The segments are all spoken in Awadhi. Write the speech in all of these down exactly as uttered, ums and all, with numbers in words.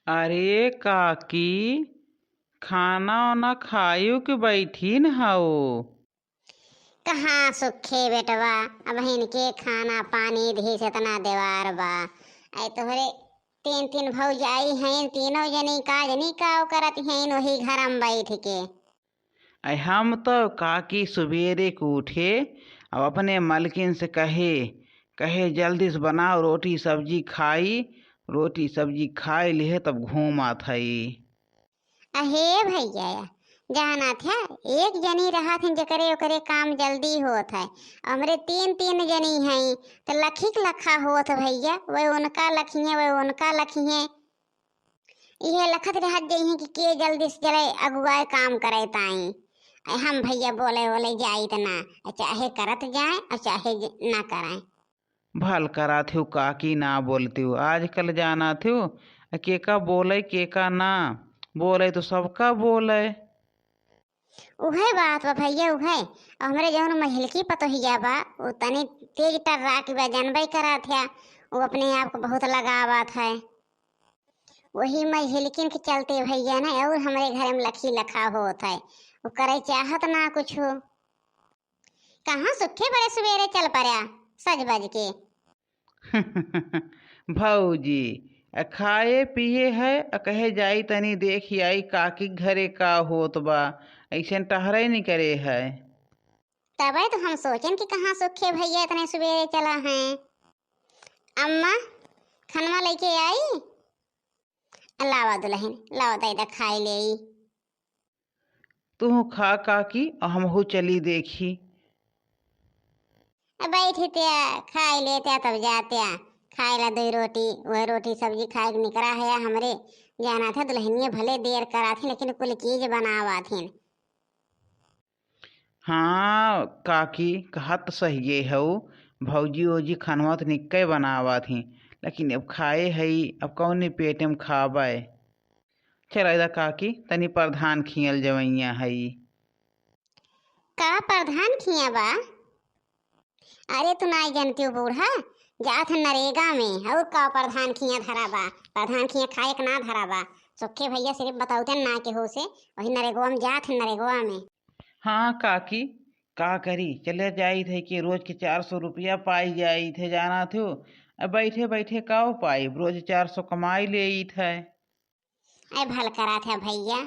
अरे काकी, खाना ओना खायु कि बैठिन हउ? कहाँ सुखे बेटवा, अबहिन के खाना पानी दिहिस, एतना देवार बा। अइ तोहरे तीन तीन भौजाई हइन, तीनों जनी का जनी काव करत हइन ओही घरम बैठ के। अइ हम तउ काकी सुबेरे के उठे, अब अपने मलकिन से कहे, कहे जल्दी से बनाउ रोटी सब्जी खाई, रोटी सब्जी खाइ लिहे तब घूमत हई। अहे भइया, जानत ह, एक जनी रहत हइन, जेकरे ओकरे काम जल्दी होत है। हमरे तीन, तीन जनी हई, त लखिक लखा होत भइया, वह उनका लखिहे, वह उनका लखिहे। इहे लखत रहत जइहे कि के जल्दी से चले अगुआए काम करे ताई। अ हम भइया बोले ओले जाइत ना, अ चाहे करत जाए, अ चाहे ज-, ना कराए। भल करात हउ काकी ना बोलत हउ। आजकल जानत हउ, केका बोले, केका ना बोले, तो सबका बोले। उहे बात बा भइया, उहे। और हमरे जउन महिलकी पतोहिया बा, उ तनी तेज टर्राक बा, जानबे करात है, उ अपने आप को बहुत लगावत है। वही महिलकिन के चलते भइया ना, और हमरे घरे में लखी लखा होत है, उ करे चाहत ना कुछ। कहाँ सुखे बड़े सुबेरे चल पड़ा सज बज के। भौजी, अ खाए पिए है, अ कहे जाई तनी देखि आई काकी घरे का होत बा, अइसन टहरे नहीं करे है। तबे तो हम सोचेन कि कहाँ सुखे भइया इतने सुबेरे चला हैं। अम्मा, खनवा लइके आई? लावा दुलहिन, लावा दाई दा खाए लेई। तुहू खा काकी, अ हमहू चली देखी। अब बैठी त्या, खाए लेत्या, तब जात्या। खाए ला दुई रोटी, वह रोटी सब्जी खाए के निकरा है हमरे। जानत है दुलहिनिया भले देर करात ही, लेकिन कुल चीज बनावत हिन। हाँ काकी, कहत सहिए हउ, भौजी ओजी खनवा त निक्के बनावत ही, लेकिन अब खाए हई, अब कौने पेट में खाबे। चला दा काकी, तनी प्रधान खियल जवइया हई। का प्रधान खिया बा? अरे तू नाई जानती हो बूढ़ा, जात है नरेगा में, और का प्रधान खिया धरा बा? प्रधान खिया खाए के ना धरा बा। सुखे भइया सिर्फ बतौते ना केहू से, वही नरेगवा में जात है नरेगवा में। हाँ काकी, का करी, चले जाइत है कि रोज के चार सौ रुपया पाई जाइत है, जानत हो। अब बैठे बैठे का पाई, रोज चार सौ कमाई लेइत है। ऐ भल करात है भइया।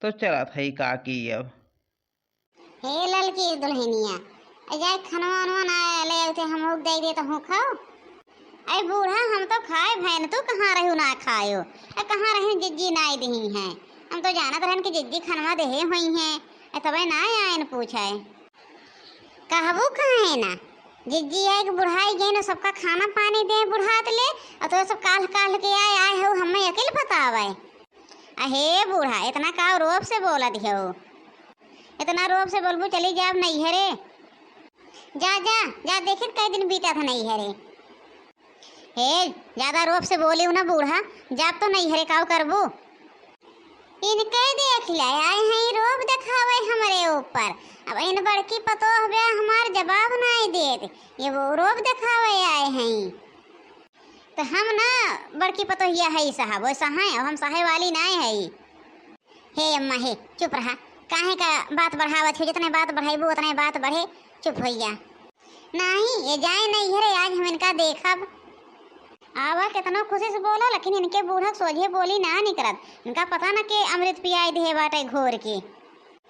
तो चलत हई काकी अब। हे ललकी दुलहिनिया, ऐ जाए खनवा वनवा ना ले आउते, हम हुक दे दे तो हूँ खाओ। ऐ बूढ़ा, हम तो खाए भैन, तू कहाँ रहू ना खायो? ऐ कहाँ रही जिज्जी नाई दही हैं? हम तो जानत रहन कि जिज्जी खनवा देहे हुई हैं, ऐ तबे ना आयन पूछे। कहबू काहे ना? जिज्जी आए के बुढ़ाई गई न, सबका खाना पानी दे बुढ़ात ले, और तो सब काल काल के आए, आए हो हमें अकेल बतावे। अहे बूढ़ा, इतना का रोब से बोलत हो? इतना रोब से बोलबू, चली जाब नैहरे। जा, जा, जा, देखित कई दिन बीतत है नैहरे। हे, ज्यादा रोब से बोलिउ ना बूढ़ा, जाब तो नैहरे काउ करबू? इनके देख ले, आए हैं रोब देखावे हमरे ऊपर। अब इन बड़की पतोह बे हमार जवाब नाई देत, ये वो रोब देखावे आए हैं। तो हम ना बड़की पतोहिया है साहब, वो सहाय, अब हम सहाय वाली नाई है। हे अम्मा हे, चुप रहा। काहे का बात बढ़ावत हो? जितने बात बढ़ाइबू उतने बात बढ़े। चुप होइया। नहीं, ये जाए नैहरे, आज हम इनका देखब। आवा, कितनो खुशी से बोला, लेकिन इनके बूढ़ा सोझे बोली ना निकरत। इनका पता ना के अमृत पियाई दिहे बाटे घोर के।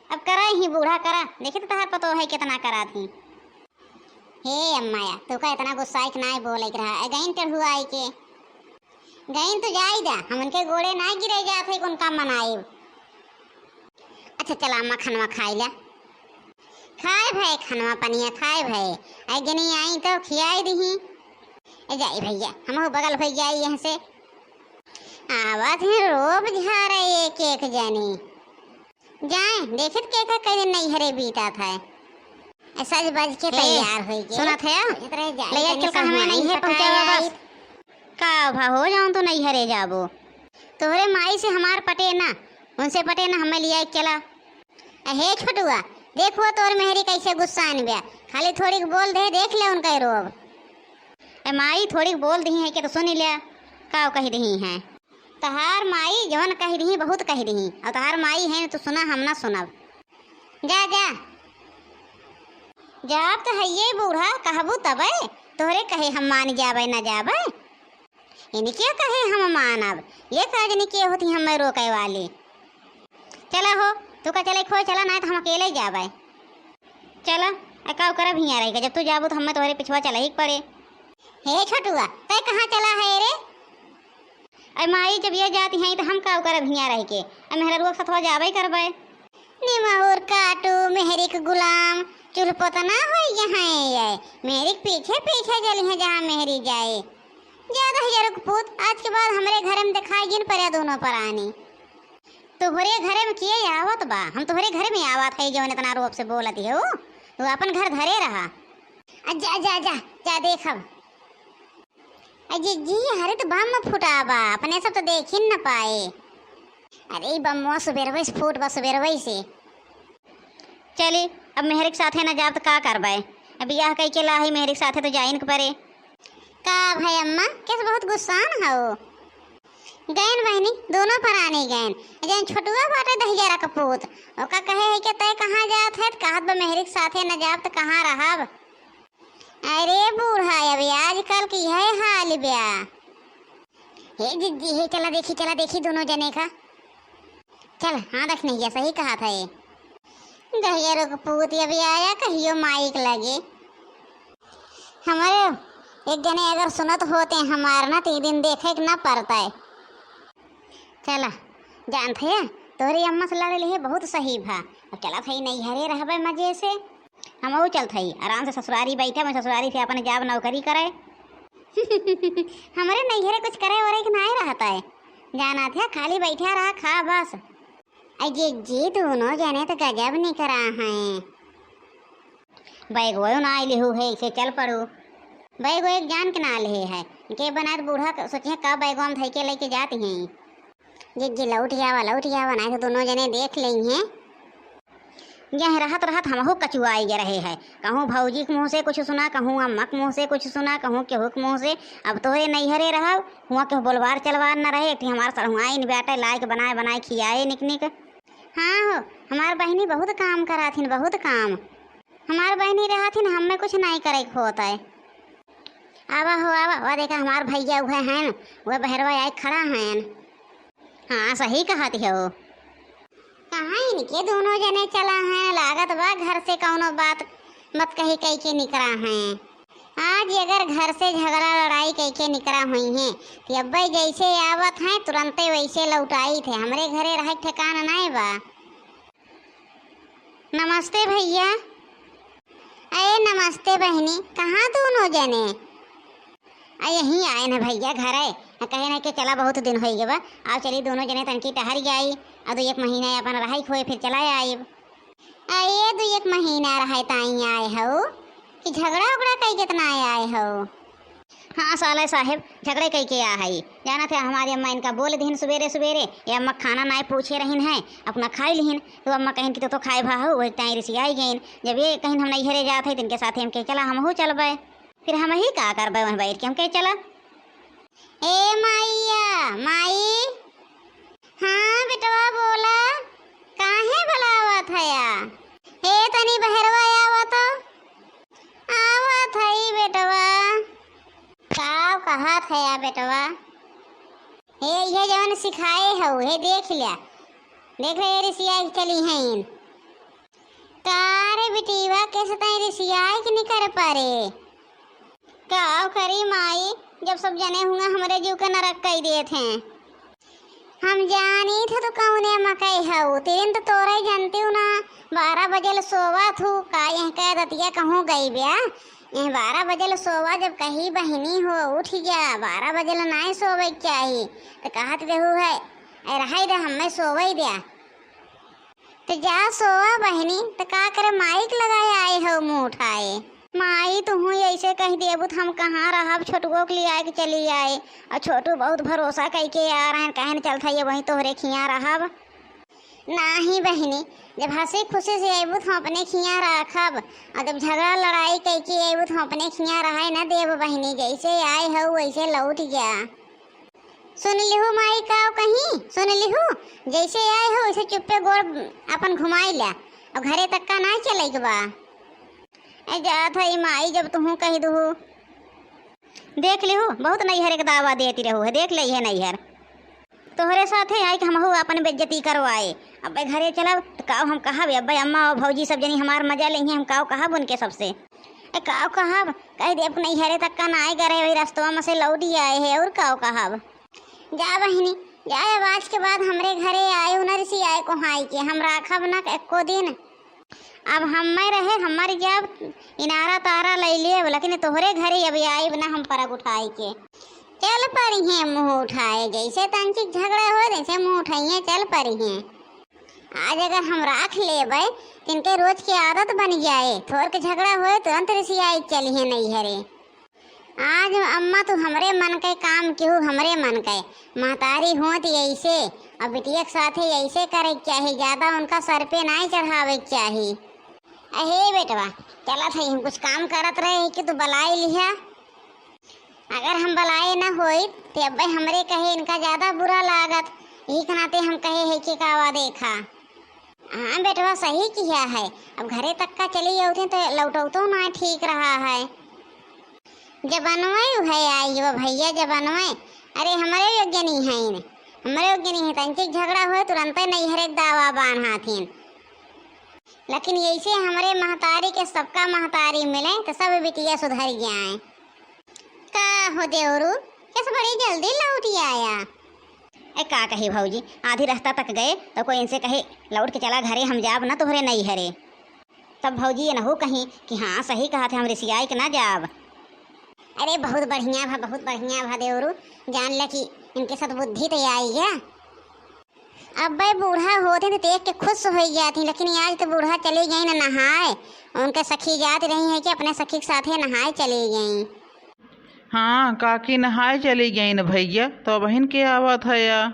अब करा ही बूढ़ा, करा, देखी तो तहार पतो है कितना करात ही। हे अम्मा या, तू का इतना गुस्साई के नाई बोले के रहा, ए गईन टेढ़ुआई के। गईन तो जाई दा, हम उनके गोड़े ना गिरे जात है, उनका मनाई। अच्छा चला अम्मा खनवा खाई ला। खाए भए खनवा पनिया खाए भए, ए गनी आई तो खियाई दिही। ए जाई भइया, हमहू बगल हो जाई यहाँ से। आवत है रोब झारे एक एक जनी। जाए, देखित के का कई दिन नैहरे बीतत है। ए, सज बज के हे, तैयार होई के। सुनत है? इतरे जाए, ले तनी चल का हमें समझाई नैहरे पहुँचावा बताई। बस। का भा हो जाऊँ तो नैहरे जाबो। तोहरे माई से हमार पटे ना, उनसे पटे ना, हमें लिया चला। ए, हे छोटुआ, देखो तोर मेहरी कैसे गुस्सान बे। खाली थोड़ी बोल दे, देख ले उनका रोब। ए माई, थोड़ी बोल दही है कि तो सुन ले, का कह दही है। तहार माई जवन कहि दिही, बहुत कहि दिही। अउर तहार माई है न, तू सुना, हम ना सुनब। जा, जा। जाब त हइये बूढ़ा, कहबू तबे, तोहरे कहे हम मान जाबे, न जाबे। इनके कहे हम मानब, ये का जनी के होती हमें रोके वाली। चला हो, तू का चले खोए चला, नाहीं त हम अकेले जाबे। चला, आ का करब हियाँ रहि के, जब तू जाबू त हमें तोहरे पिछवा चलही के पड़े। हे छोटुआ, तै कहाँ चला है रे? अरे माई, जब ये जाती हैं त हम का करब हियाँ रहि के? अब मेहररुआ के सथवा जाबे करबे। निमहुर काटू, मेहरी के गुलाम, चूल्ह पोतना होई गए हैं ये। मेहरी के पीछे पीछे चली हैं जहाँ मेहरी जाए। ज्यादा ही जरुक पूत, आज के बाद हमरे घर में दिखाई जिन पड़े दोनों परानी। तोहरे घरे में के आवत बा? हम तोहरे घरे में आवत है, जवन इतना रोब से बोलत है, तू अपन घर धरे रहा। आ जा, जा, जा, जा देखब। अरे जी, हरे त बम फुटा बा, अपने सब त देखिन न पाए। अरे, ई बमवा सुबेरवे से फूट बा, सुबेरवे से। चली, अब मेहरी के साथे न जाब त का करबे? अब बियाह कइके लाही, मेहरी के साथे त जाइन के परे। का भई अम्मा, केस बहुत गुस्सान हौ? गएन बहिनी, दोनों परानी गएन। जउन छोटुआ बाटे दहिजरा के पूत, ओका कहे है कि तै कहाँ जात है? त कहत बा मेहरी के साथे न जाब त कहाँ रहब? अरे बूढ़ा, अब आजकल के इहे हाल ब्या। हे जिज्जी, हे चला देखी, चला देखी दोनों जने का। चल, हाँ देख नैया, सही कहत है। दहिजरा के पूत अभी आया, कहियो माई के लगे। हमरे एक जने अगर सुनत होते हमार ना, त ई दिन देखे के ना पड़ते। चला, जानत है, तोहरी अम्मा से लड़ लिहे बहुत सही भा। अब चलत है नैहरे रहबे मजे से। हमहू चलत हई, आराम से ससुरारी बैठे, मैं ससुरारी से अपन जाब नौकरी करे। हमरे नैहरे कुछ करे वरे के नाहीं रहत है, जानत है, खाली बैठा रहा, खा बस। अरे जी, दोनों जने त गजब निकरा हैं। बैगवो ना लिहू है, इसे चल पड़ू। बैगो एक जान के ना लिहे है, के बनात बूढ़ा के सोचिए का बैगवा में धई के लेके जाती हैं। जिज्जी लौट आवा, लौट आवा, नाहीं त दोनों जने देख लेइहें। यह रहत रहत हमहू कचुआई गे रहे है। कहूँ भौजी के मुँह से कुछ सुना, कहूँ अम्मा के मुँह से कुछ सुना, कहूँ केहू के मुँह से। अब तोहरे नैहरे रहब, हुआँ केहू बोलबार चलबार न रहे, एक ठे हमार सड़हुआइन बाटे, लाइके बनाए बनाए खियाए निक निक। हाँ हो, हमार बहिनी बहुत काम कराथिन, बहुत काम। हमार बहिनी रहथिन, हमें कुछ नाहीं करे के होत है। आवा हो, आवा, वा देखा हमार भैया उहे हैं, वह बहरवा आए खड़ा हैं। हाँ, सही कहत हो। कहाँ इनके दोनों जने चला हैं, लागत बा घर से कौनो बात मत कही कही के निकरा हैं। आज अगर घर से झगड़ा लड़ाई कही के निकरा हुई हैं, तो अब्बे जैसे आवत हैं, तुरंते वैसे लौटाई थे। हमरे घरे रहे ठिकाना नहीं बा। नमस्ते भैया। अरे नमस्ते बहिनी, कहाँ दोनों जने? आ यहीं आए न भैया घरे, आ कहे न कि चला बहुत दिन होइ गवा, आओ चली दोनों जने तनकी टहर जाई, आ दो एक महीना अपन रहाई खोए फिर चला आइब। आ ये दो एक महीना रहे ताई आए हो कि झगड़ा उगड़ा कई कितना आए हो? हाँ साले साहेब, झगड़े कई के आ हई। जानत है हमारी अम्मा इनका बोल दिहिन सुबेरे सुबेरे, ये अम्मा खाना नाय पूछे रहिन है, अपना खाई लिहिन। तो अम्मा कहिन कि तो, तो खाए भा हो, वही ताई रिसियाई गइन। जब ये कहिन हम नैहरे जात है, तो इनके साथे हम कहे चला हमहू चलबे। फिर हम ही का करबे वहीं बैठ के, हम कहे चला। ए माइया, माई। हाँ बेटवा बोला, काहे बुलावत हया? हे तनी बहरवा आवा तो। आवत हई बेटवा। का कहत हया बेटवा? हे ये जवन सिखाए हऊ, हे देख लिया। देख ले, ये रिसिया के चली हैं। का रे बिटिया, कैसे तई रिसियाए के निकर परे? का करी माई, जब सब जने हुआ हमरे जीव के नरक कई देत हैं। हम जानी थे तू कौने मकई हऊ, तेन तो तोरे जनती हूँ ना। बारह बजे ले सोवा थू, का यह कह दतिया कहूँ गई ब्या? यह बारह बजे ले सोवा, जब कही बहिनी हो उठ गया, बारह बजे ले नाय सोवे के चाही। तो कहत देहू है, "ए, रहाई दे, हमें सोवे द्या।" त जा सोवा बहिनी, त का करे माई के लगाए आए हो मुँह उठाए? माई, तुहूँ ऐसे कह देबू त हम कहाँ रहब? छोटुओ के लियाए के चली आए, और छोटू बहुत भरोसा कई के आ रहे हैं, कहन चलत है ये वहीं तोहरे खियाँ रहब। नाही बहिनी, जब हँसी खुशी से अइबू त हम अपने खियाँ राखब, और जब झगड़ा लड़ाई कई के अइबू त हम अपने खियाँ रहे न देब बहिनी। जैसे आए हो वैसे लौट जा। सुन लिहू माई काव कहीं, सुन लिहू, जैसे आए हो वैसे चुप्पे गोड़ अपन घुमाई ल्या, और घरे तक का ना चले के बा। ए जात है माई, जब तुहू कह दुहू। देख लिहू, बहुत नैहर के दावा देती रहू है, देख ले है नैहर। तोहरे साथे आई कि हमहू अपन बेइज्जती करवाए। अब्बे घरे चलब त काव हम कहब, अब्बे अम्मा और भौजी सब जनी हमार मजा लेइहें, हम काव कहब उनके सबसे। ए काव कहब, कह देब नैहरे तक का ना आए, गरे वही रस्तवा में से लौटी आए है, और काव कहब। जा बहिनी, जा, अब आज के बाद हमरे घरे आए, उनर सी आए कोहाई के, हम राखब न एको दिन। अब हम्मे रहे, हमर जब इनारा तारा लई लेब, लेकिन तोहरे घरे अब आइब ना हम परग उठाई के। चल पड़िहें मुँह उठाए, जैसे तंचिक झगड़ा हो, जैसे मुँह उठाइए, चल पड़िहें। आज अगर हम राख लेबै, तिनके रोज के आदत बन जाए, थोर के झगड़ा होए, तुरंत रिसियाई चलिहें नैहरे। आज अम्मा तू हमरे मन के काम केहू हमरे मन के, महतारी होत ऐसे, और बिटिया के साथे ऐसे करे के चाही, ज्यादा उनका सर पे नाई चढ़ावे के चाही। अहे बेटवा, चलत है, हम कुछ काम करत रहे कि तू बलाई लिहा। अगर हम बलाए न होइत, ते अब्बे हमरे कहे इनका ज्यादा बुरा लागत। यही के नाते हम कहे है कि कावा देखा। हाँ बेटवा, सही किया है। अब घरे तक का चली जाते तो लौटौतो ना ठीक रहा है। जबनवे है आई वो भैया, जबनवे। अरे हमरे योग्य नहीं है, हमरे योग्य नहीं है। तंचिक झगड़ा हुए तुरंते नैहरे के दावा बांध हाथिन। लेकिन ऐसे हमरे महतारी के सबका महतारी मिले तो सब बिटिया सुधर जाए। का हो देवरू, कैसे बड़ी जल्दी लौट आया? ए, का कही भौजी, आधी रास्ता तक गए तो कोई इनसे कहे, "लौट के चला घरे, हम जाब ना तोहरे नैहरे।" तब भौजी ये नहू कहीं कि, "हाँ, सही कहा थे, हम रिसियाई के ना जाब।" अरे, बहुत बढ़िया भा, बहुत बढ़िया भा देवरू, जान ले कि इनके साथ बुद्धि तो आई गया। अब्बे बूढ़ा होते तो देख के खुश हो जाती, लेकिन आज तो बूढ़ा चली गई ना नहाए। उनके सखी जात रही है कि अपने सखी के साथे नहाए चली गई। हाँ, काकी नहाए चली गई न भैया, तो बहिन के आवत है या?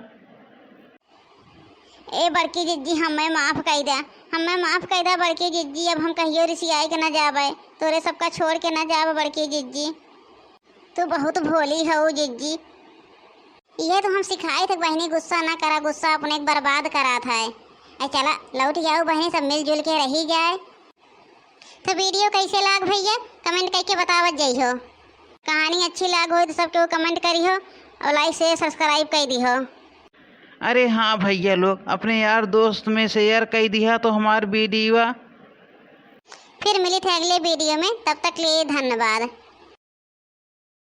ए बड़की जिज्जी, हमें माफ कई दे, हमें माफ कई दे बड़की जिज्जी, अब हम कहियो रिसियाई के ना जाबे, तोरे सबका छोड़ के ना जाबे बड़की जिज्जी। तू बहुत भोली हऊ जिज्जी। ये तो हम सिखाए थे बहिनी, गुस्सा ना करा, गुस्सा अपने के बर्बाद करात है। ए चला लौट जाओ बहिनी, सब मिलजुल के रही जाए। तो video कैसे लाग भैया, comment करके बतावत जइहो। कहानी अच्छी लाग हो तो सब केहू comment करिहो और like share subscribe कर दिहो। अरे हाँ भैया लोग, अपने यार दोस्त में share कर दिहा तो हमार video। फिर मिली थे अगले video में, तब तक के लिए धन्यवाद।